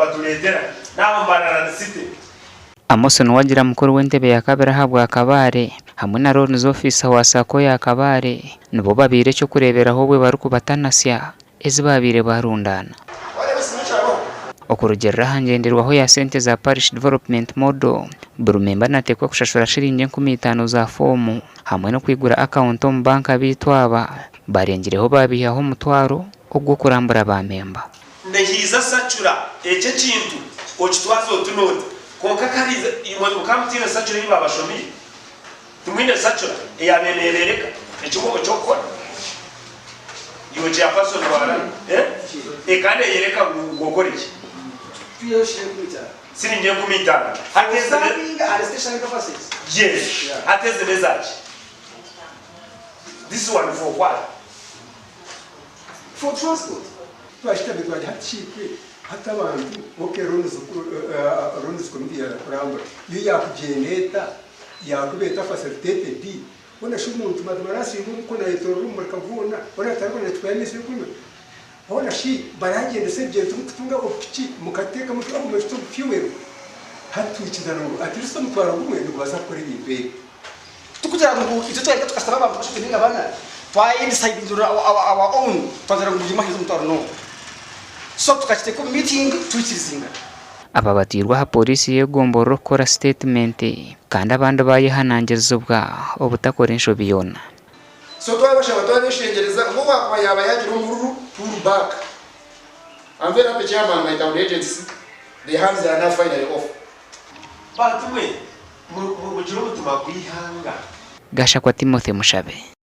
Nibatureetera n'aha Mbarara City. Amos Nuwagira mukuru w'entebe ya kabiri ahabwa Kabale hamwe na Loans Officer wa Sacco ya Kabale nibo babaire eky'okureeberaho obwe barikubatanasya ezi baabaire baarundaana. Okurugiirira aha ngyenderwaho ya sente za Parish Development Model, buri memba nateekwa kushashura shiringi 5000 za foomu hamwe n'okwigura akawunti omu banka beitu aba barengireho baabiihaho omutwaro ogw'okurambura ba memba. Nehiiza sacura eki ekintu okitwaze oti n'oti. Kwonka kariiza imwe mukaba mutaine sacura ei baabashomiire? Timwine sacura eyaabaire neebeereka eky'okukora? Iwe chairperson wa eh? Ekaba neeyoreka ngu okore ki? Siringi 5000. Hati ezi Yes. Hati ezi n'ezaaki? This one for what? For transport. Twashutami twagira hati shi itwe hati abantu ok loans loans committee yaaza kurambura yo yaakugyenda eta yaakuba eta facilitated hoona shi omuntu mazima araasinga omukono ayetoorora omumurika gwona hoona atarikora natukora amaizi y'okunywa hoona shi baraagyendesa ebigyere turikutunga obupiki mukateekamu amajuta omu fuel hati twikirizana ngu at least omutwaro gumwe nigubaasa kukora ebintu ebi. Tikugira ngu itwe twenka tukashutama abantu bashatu ninga bana twayedecidingira our own twagira ngu buri omwe aheeze omutwaro no. So tukakiteeka omu meeting twikirizingana. Aba batairwe aha pooriisi y'egomborora okukora siteetimenti kandi abandi baayehanangirizibwa obutakora enshobi yoona. So twabashaba twabeshengyereza ngu owakuba yaaba yagira omururu pull back. I'm very happy chairman my town agents their hands are now finally off. Bantu mwe, mugire omutima gw'eihanga. Gashakwa Timothy Mushabe.